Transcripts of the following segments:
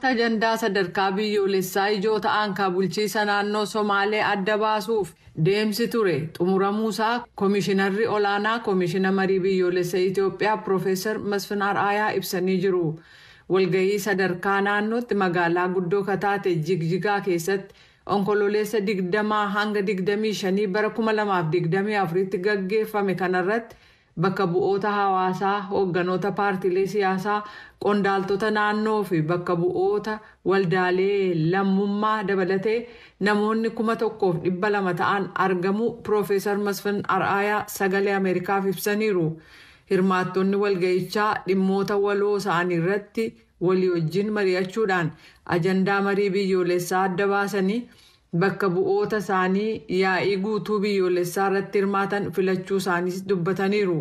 Ajandaa sadarkaa biyyoolessaa ijoo ta'an kan bulchiisa naannoo Somaalee adda baasuuf deemsi ture xumuramuusaa Koomishinarri olaanaa Koomishina Marii Biyyoolessa Itoophiyaa Piroofeesar Masfin Ar'aayaa ibsanii jiru. Walgahii sadarkaa naannootti magaalaa guddoo kataate Jigjigaa keessatti Onkololeessa 20 hanga 25 bara 2024tti gaggeeffame kanarratti bakka bu'oota hawaasaa, hoogganoota paartiilee siyaasaa, qondaaltota naannoo fi bakka bu'oota waldaalee lammummaa dabalatee namoonni 1200 ta'an argamuu Piroofeesar Masfin Ar'aayaa Sagalee Ameerikaaf ibsaniiru. Hirmaattonni walgahichaa dhimmoota waloo isaanii irratti walii wajjin mari'achuudhaan ajandaa marii biyyoolessaa adda baasanii bakka bu'oota isaanii yaa'ii guutuu biyyoolessaa irratti hirmaatan filachuu isaaniis dubbataniiru.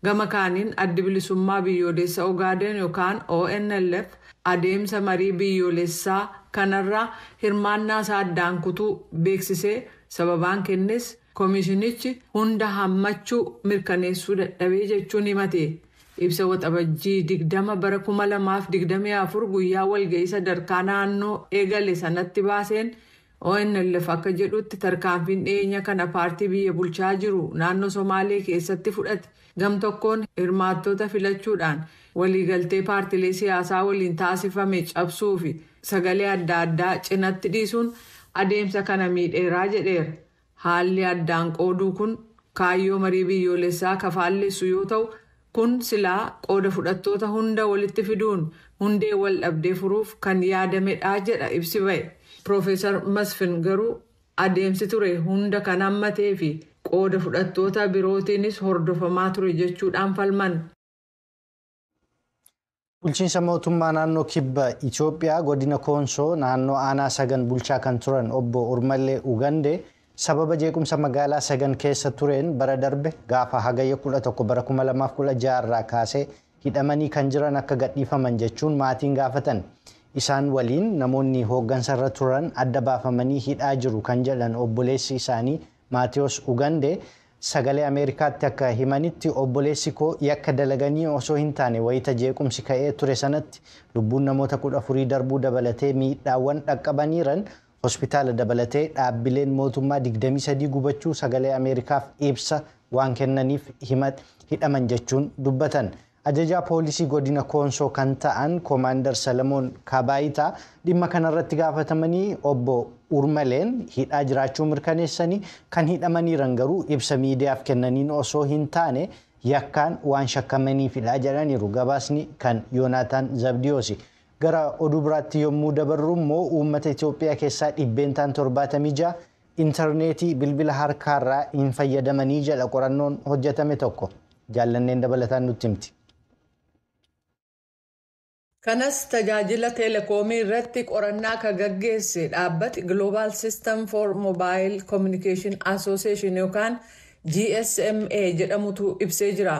Gama kaaniin, Addi Bilisummaa Biyyoolessa Ogaaden yookaan ONLF adeemsa marii biyyoolessaa kanarraa hirmaannaa isaa addaan kutuu beeksisee, sababaan kennes koomishinichi hunda hammachuu mirkaneessuu dadhabee jechuun himate. Ibsa Waxabajjii 20 bara 2024 guyyaa walga'ii sadarkaa naannoo eegale sanatti baaseen, ONLF akka jedhutti, tarkaanfiin dhiyeenya kana paartii biyya bulchaa jiru naannoo Somaalee keessatti fudhate gam tokkoon hirmaattota filachuudhaan waliigaltee paartiilee siyaasaa waliin taasifame cabsuu fi sagalee adda addaa cinatti dhiisuun adeemsa kana miidheeraa jedheera. Haalli addaan qooduu kun kaayyoo marii biyyoolessaa kafaallessu yoo ta'u, kun silaa qooda fudhattoota hunda walitti fiduun hundee wal dhabdee furuuf kan yaadamedha jedha ibsi ba'e. Piroofeesar Masfin garuu adeemsi ture hunda kan hammatee fi qooda fudhattoota birootiinis hordofamaa ture jechuudhaan falman. Bulchiinsa mootummaa naannoo Kibba Itoophiyaa, godina Koonsoo, naannoo aanaa Sagan bulchaa kan turan obbo Urmallee Ugandee sababa jeequmsa magaalaa Sagan keessa tureen bara darbe gaafa Hagayya 11 bara 2016 irraa kaasee hidhamanii kan jiran akka gadhiifaman jechuun maatiin gaafatan. Isaan waliin namoonni hooggansarra turan adda baafamanii hidhaa jiru kan jedhan obboleessi isaanii Maatiyos Ugandee Sagalee Ameerikaatti akka himanitti, obboleessi koo yakka dalaganii osoo hin taane wayita jeequmsi ka'ee ture sanatti lubbuun namoota 14 darbuu dabalatee miidhaawwan dhaqqabaniiran, hospitaala dabalatee dhaabbileen mootummaa 23 gubachuu Sagalee Ameerikaaf ibsa waan kennaniif hidhaman jechuun dubbatan. Ajajaa poolisii godina Koonsoo kan ta'an Koomaandar Salamoon Kabaayitaa dhimma kanarratti gaafatamanii obbo Urmaleen hidhaa jiraachuu mirkaneessanii, kan hidhamaniiran garuu ibsa miidiyaaf kennaniin osoo hin taane yakkaan waan shakkamaniifidha jedhaniiru. Gabaasni kan Yoonaataan Zabdiyoosi. Gara oduu biraatti yommuu dabarru immoo, uummata Itoophiyaa keessaa 76% intarneetii bilbila harkaarraa hin fayyadamanii jedha qorannoon hojjetame tokko. Jaallanneen dabalataan nutti himti. Kanas tajaajila teelekoomii irratti qorannaa kan gaggeesse dhaabbati Global System for Mobile Communication Association yookaan GSMA jedhamutu ibsee jira.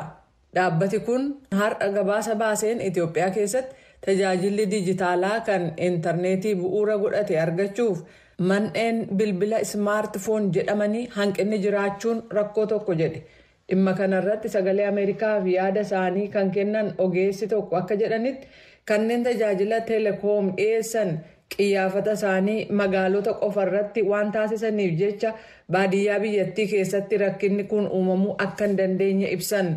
Dhaabbati kun har'a gabaasa baaseen Itoophiyaa keessatti tajaajilli dijitaalaa kan intarneetii bu'uura godhate argachuuf man'een bilbila smartphone jedhamanii hanqinni jiraachuun rakkoo tokko jedhe. Dhimma kanarratti Sagalee Ameerikaaf yaada isaanii kan kennan ogeessi tokko akka jedhanitti, kanneen tajaajila teelekoom dhiyeessan qiyyaafata isaanii magaalota qofa irratti waan taasisaniif jecha baadiyyaa biyyattii keessatti rakkinni kun uumamuu akka hin dandeenye ibsan.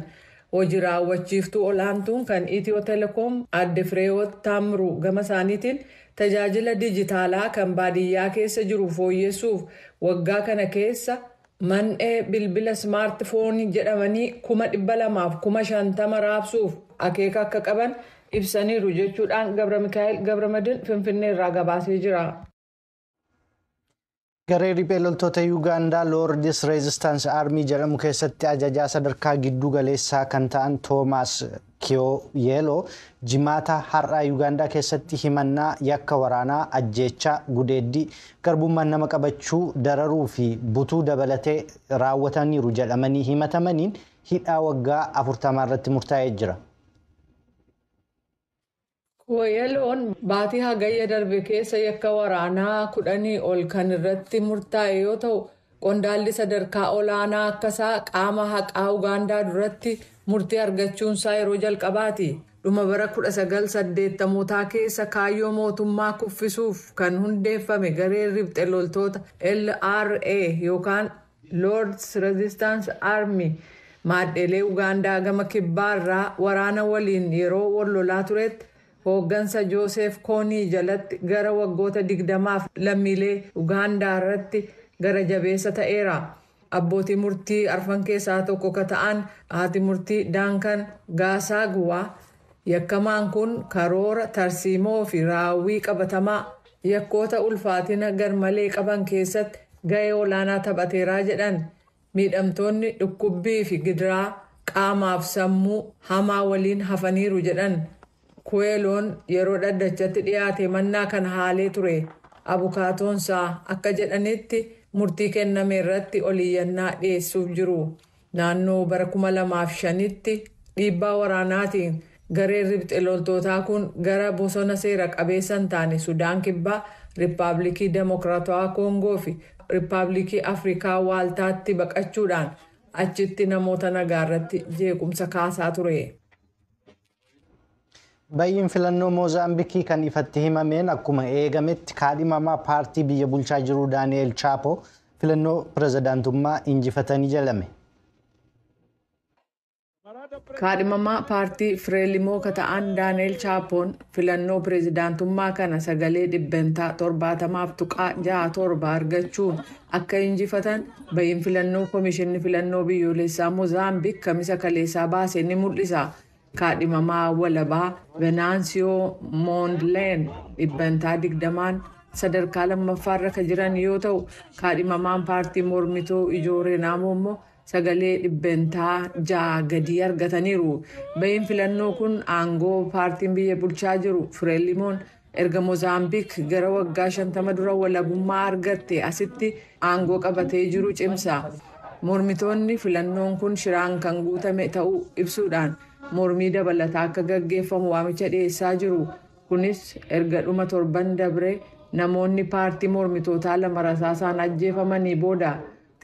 Hojii raawwachiiftuu olaantuun kan Itiyoo Telekoom adde Fireewoot Taamruu gama isaaniitiin, tajaajila dijitaalaa kan baadiyyaa keessa jiru fooyyessuuf waggaa kana keessa man'ee bilbila smartphone jedhamanii 250,000 raabsuuf akeeka akka qaban ibsaniiru jechuudhaan Gabra Mikaa'el Gabramadin Finfinnee irraa gabaasee jira. Garee riphee loltoota Yuugaandaa Lord's Resistance Army jedhamu keessatti ajajaa sadarkaa giddu galeessaa kan ta'an Toomaas Kiyoyeeloo Jimaata har'aa Yuugaandaa keessatti himannaa yakka waraanaa, ajjeechaa, gudeeddii, garbummaan nama qabachuu, dararuu fi butuu dabalatee raawwataniiru jedhamanii himatamaniin hidhaa waggaa 40 irratti murtaa'ee jira. Kiwoyeloon baatii Hagayya darbe keessa yakka waraanaa 10 ol kan irratti murtaa'e yoo ta'u, qondaalli sadarkaa olaanaa akkasaa qaama haqaa Ugaandaa duratti murtii argachuunsaa yeroo jalqabaati. Dhuma bara 1980mootaa keessa kaayyoo mootummaa kuffisuuf kan hundeeffame gareen riphxe loltoota LRA yookaan Lord's Resistance Army maadheelee Ugaandaa gama kibbaarraa waraana waliin yeroo wal lolaa turetti hooggansa Jooseef Koonii jalatti gara waggoota 20f lammiilee Ugaandaa irratti gara jabeessa ta'eera. Abbootii murtii arfan keessaa tokko ka ta'an haati murtii Daankan Gaasaaguwaa yakkamaan kun karoora tarsiimoo fi raawwii qabatamaa yakkoota ulfaatina garmalee qaban keessatti ga'ee olaanaa taphateeraa jedhan. Miidhamtoonni dhukkubbii fi gidiraa qaamaaf sammuu hamaa waliin hafaniiru jedhan. Kuweeloon yeroo dhaddachatti dhiyaate mannaa kana haalee ture. Abukaatoonsaa akka jedhanitti murtii kenname irratti oliyyannaa dhiyeessuuf jiru. Naannoo bara 2005tti dhiibbaa waraanaatiin gareen riphxe loltootaa kun gara bosona seera qabeessa hin taane Sudaan Kibbaa, Riippaabilikii Demokiraatawaa Koongoo fi Riippaabilikii Afrikaa Waaltaatti baqachuudhaan achitti namoota nagaa irratti jeequmsa kaasaa ture. Bayyiin filannoo Moozaambiikii kan ifatti himameen akkuma eegametti kaadhimamaa paartii biyya bulchaa jiru Daani'eel Chaapo filannoo pirezidaantummaa injifatanii jedhame. Kaadhimamaa paartii Fireelimoo ka ta'an Daani'eel Chaapoon filannoo pirezidaantummaa kana sagalee 70.67% argachuun akka injifatan bayyiin filannoo Komishinni Filannoo Biyyoolessaa Moozaambiik kamisa kaleessaa baase ni mul'isa. Kaadhimamaa walabaa Venaansiyoo Moondleen 20% sadarkaa lammaffaarra kan jiran yoo ta'u, kaadhimamaan paartii mormituu ijoo Reenaamoo immoo sagalee 6% gadii argataniiru. Bahiin filannoo kun aangoo paartiin biyya bulchaa jiru Fireelimoon erga Moozaambiik gara waggaa 50 dura walabummaa argatte asitti aangoo qabatee jiru cimsa. Mormitoonni filannoon kun shiraan kan guutame ta'uu ibsuudhaan mormii dabalataa akka gaggeeffamu waamicha dhiyeessaa jiru. Kunis erga dhuma torban dabree namoonni paartii mormitootaa lama rasaasaan ajjeefamanii booda.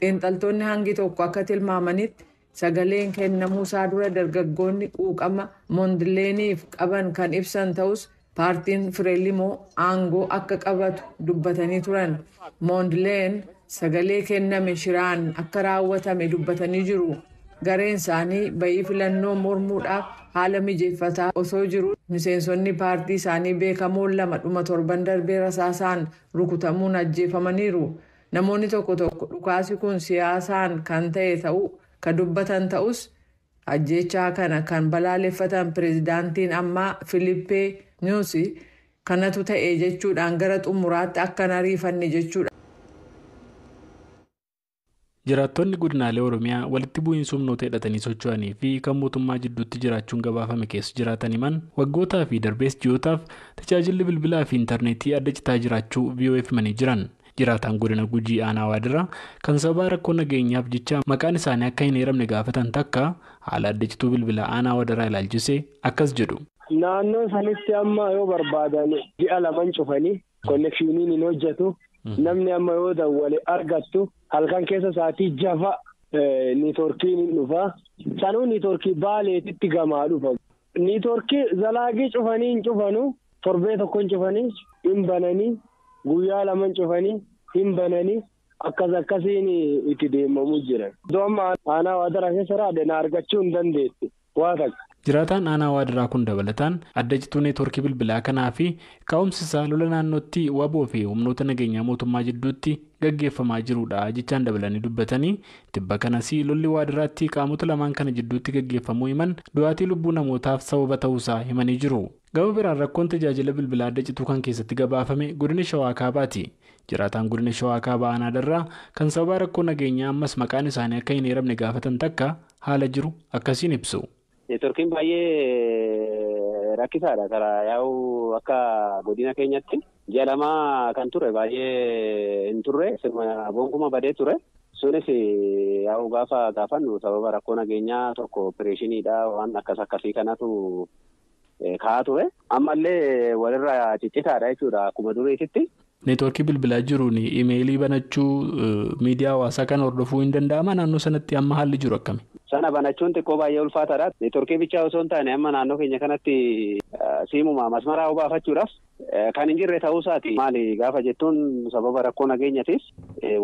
Xiinxaltoonni hangi tokko akka tilmaamanitti sagaleen kennamuu isaa dura dargaggoonni quuqama Moondileeniif qaban kan ibsan ta'us paartiin Fireelimoo aangoo akka qabatu dubbatanii turan. Moondileen sagalee kenname shiraan akka raawwatame dubbatanii jiru. Gareen isaanii bayii filannoo mormuudhaaf haala mijeeffataa osoo jiru miseensonni paartii isaanii beekamoon lama dhuma torban darbee rasaasaan rukutamuun ajjeefamaniiru. Namoonni tokko tokko dhukaasi kun siyaasaan kan ta'e ta'uu kan dubbatan ta'us ajjeechaa kana kan balaaleffatan pirezidaantiin ammaa Filippee Niwusi kanatu ta'e jechuudhaan gara xumuraatti akka hin ariifanne jechuudha. Jiraattonni godinaalee Oromiyaa walitti bu'iinsa humnoota hidhatanii socho'anii fi kan mootummaa jidduutti jiraachuun gabaafame keessa jiraatan himan waggootaa fi darbees ji'ootaaf tajaajilli bilbilaa fi intarneetii adda citaa jiraachuu VOF himanii jiran. Jiraataan godina Gujii aanaa Waadiraa kan sababa rakkoo nageenyaaf jecha maqaan isaanii akka hin eeramne gaafatan takka haala adda cituu bilbilaa aanaa Waadiraa ilaalchisee akkas jedhu. Naannoo sanitti amma yoo barbaadan ji'a laman cufanii konnekshiiniin hin hojjetu. Namni amma yoo dawwale argattu halkan keessa sa'aatii jafa niitoorkiin hin dhufa. Sanuu niitoorkii baaleetitti gamaa dhufa. Niitoorkii zalaagii cufanii hin cufanu, torbee tokko hin cufanii hin bananii, guyyaa lama hin cufanii hin bananii, akkas akkasiin itti deemamu jiran. Iddoo amma aanaa Waadaraa keessa raadde na argachuu hin dandeetti waa takka. Jiraataan aanaa Waadaraa kun dabalataan adda cituu neetwoorkii bilbilaa kanaa fi ka'umsi isaa lola naannootti waboo fi humnoota nageenyaa mootummaa jidduutti gaggeeffamaa jirudha jechaan dabalanii dubbatanii tibba kanas lolli Waadaraatti qaamota lamaan kana jidduutti gaggeeffamuu himan du'aatii lubbuu namootaaf sababa ta'uusaa himanii jiru. Gama biraan rakkoon tajaajila bilbilaa adda cituu kan keessatti gabaafame godina Shawaa Kaabaati. Jiraataan godina Shawaa Kaabaa aanaa Darraa kan sababa rakkoo nageenyaa ammas maqaan isaanii akka hin eeramne gaafatan takka haala jiru akkasiin ibsu. Neetwoorkiin baay'ee rakkisaadha. Karaa yaa'u akka godina keenyatti ji'a lama kan ture baay'ee hin turre, sirna gonkumaa badee ture. Sunis yaa'u gaafa gaafannu sababa rakkoo nageenyaa tokko opereeshiniidha waan akkas akkasii kanatu kaa'aa ture. Ammallee walirraa ciccitaadha jechuudha akkuma duriititti. Neetwoorkii bilbilaa jiruun imeelii banachuu miidiyaa hawaasaa kan hordofuu hin danda'ama naannoo sanatti amma haalli jiru akkami? Sana banachuun xiqqoo baay'ee ulfaataadha. Neetwoorkii bichaa osoo hin taane amma naannoo keenya kanatti siimuma masmaraa obaafachuudhaaf kan hin jirre ta'uusaati. Maali gaafa jettuun sababa rakkoo nageenyatiif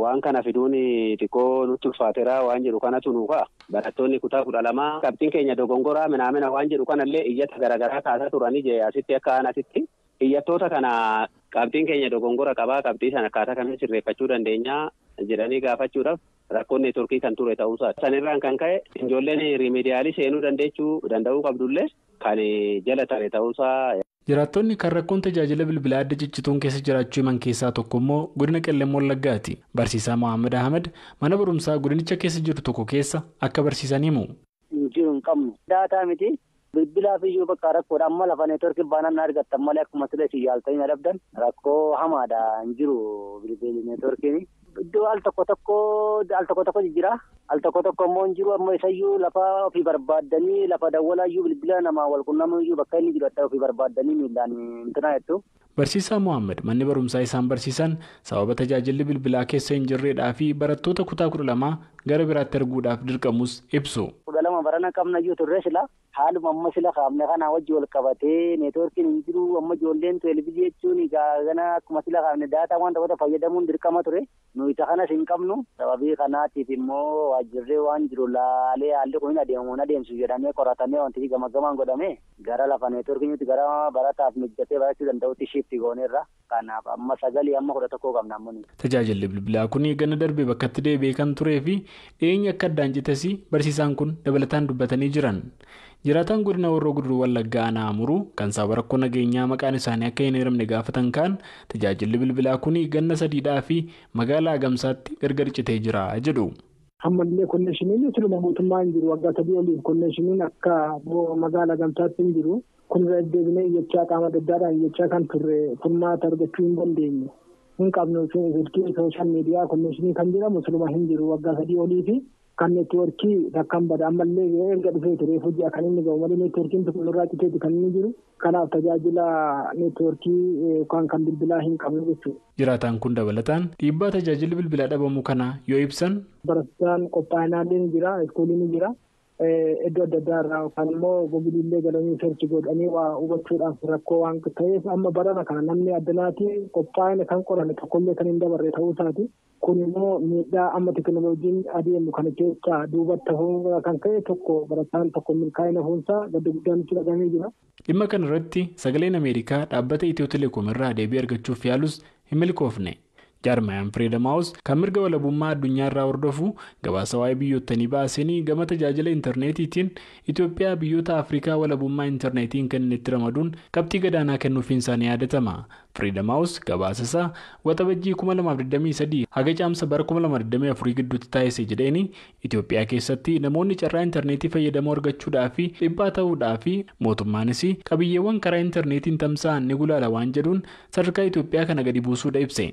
waan kana fiduun xiqqoo nutti ulfaateera waan jedhu kanatu nu ka'a. Barattoonni kutaa 12 qabxiin keenya dogongoraa minaamina waan jedhu kanallee iyyata garaagaraa kaasaa turanii asitti akka aanatitti. Iyyattoota kana qabxiin keenya dogongora qabaa qabxii sana akkaataa kamiin sirreeffachuu dandeenya jedhanii gaafachuudhaaf rakkoon neetwoorkii kan ture ta'uusaati. Sanirraan kan ka'e ijoolleen riimediyaalii seenuu danda'uu qabdullee kan jala tare ta'uusaa. Jiraattonni kan rakkoon tajaajila bilbilaa adda ciccituun keessa jiraachuu himan keessaa tokko immoo godina Qellem Wallaggaati. Barsiisaa Mohaammed Ahmed mana barumsaa godinicha keessa jiru tokko keessa akka barsiisan himu. Jiru hin qabnu. Daataa miti. Bilbilaaf iyyuu bakka rakkoodha. Amma lafa neetwoorkii baanaan argattan malee akkuma sila isin yaaltanii dhabdan rakkoo hamaadha hin jiru bilbilli neetwoorkiin. Iddoo al tokko tokko jira. Al tokko tokko immoo hin jiru. Amma isayyuu lafa ofii barbaaddanii lafa dawwalaayyuu bilbila namaa wal qunnamuu iyyuu bakka inni jiru adda ofii barbaaddanii miilaan hintinaa jettu. Barsiisaa Mohaammed manni barumsaa isaan barsiisan sababa tajaajilli bilbilaa keessa hin jirreedhaa fi barattoota kutaa 12 gara biraatti erguudhaaf dirqamus ibsu. 12 barana qabna iyyuu turre sila haaluma amma sila kaafne kanaa wajji wal qabatee neetwoorkiin hin jiru amma ijoolleen televizyiinii jechuun gana akkuma sila kaafne daataa waan tokko fayyadamuun dirqama ture nu isa kanas hin qabnu sababii kanaatiif immoo waajjirree waan jiru laalee haalli kun hin adeemu hin adeemsu jedhamee qoratamee wanti gamagamaan godhame gara lafa neetwoorkiin gara barataaf mijatee barachuu danda'utti shiifti gooneerra kanaaf amma 9 amma 11 qabna ammoo. Tajaajilli bilbilaa kun gana darbee bakkatti deebi'ee kan turee fi dhiyeenya akka addaan cites barsiisaan kun dabalataan dubbatanii jiran. Jiraataan godina Horroo Guduruu Wallaggaa Aanaa Amuruu kan sababa rakkoo nageenyaa maqaan isaanii akka hin eeramne gaafatan kaan tajaajilli bilbilaa kun ganna 3 fi magaalaa Agamsaatti gargar citee jira jedhu. Ammallee konneeshiniin siluma mootummaa hin jiru. Waggaa 3 oliif konneeshiniin akka magaalaa Agamsaatti hin jiru. Kun irra deddeebinee iyyachaa qaama adda addaadhaan iyyachaa kan turre furmaata argachuu hin dandeenye. Hin qabnu silkii sooshaal miidiyaa konneeshinii kan jedhamu siluma hin jiru waggaa 3 oliifi. Kan neetwoorkii rakkan bada ammallee erga dhufee ture hojii kan inni gahu malee neetwoorkiin tokko citeeti kan inni jiru. Kanaaf tajaajila neetwoorkii yookaan kan bilbilaa hin qabnu jechuudha. Jiraataan kun dabalataan dhiibbaa tajaajilli bilbilaa dhabamu kana yoo ibsan. Barataan qophaa'inaallee ni jira, iskuulii ni jira. Iddoo adda addaa irraa yookaan immoo googiliillee galanii searchi godhanii waa hubachuudhaaf rakkoo waan ta'eef amma barana kana namni addanaatii qophaa'ina kan qorame tokkollee kan hin dabarre ta'uu isaati. Kun immoo miidhaa amma teekinooloojiin adeemu kana keessaa duubatti hafuun kan ka'e tokko barataan tokko milkaa'ina hafuunsaa gadda guddaan itti dhagahame jira. Dhimma kana irratti sagaleen Ameerikaa dhaabbata Itiyoo Telekoom irraa deebii argachuuf yaalus hin milkoofne. Jaarmayaan Freedom House kan mirga walabummaa addunyaa irraa hordofu gabaasa waa'ee biyyootanii baasanii gama tajaajila intarneetiitiin Itoophiyaa biyyoota Afrikaa walabummaa intarneetiin kennetti ramaduun qabxii gadaanaa kennuufiin isaanii yaadatama. Freedom House gabaasa isaa waxabajjii 2023 haga caamsa bara 2024 gidduutti taasise jedheeni Itoophiyaa keessatti namoonni carraa intarneetii fayyadamoo argachuudhaa fi dhibbaa ta'uudhaa fi mootummaanis qabiyyeewwan karaa intarneetiin tamsa'an ni gulaala waan jedhuun sadarkaa Itoophiyaa kana gadi buusuudha ibse.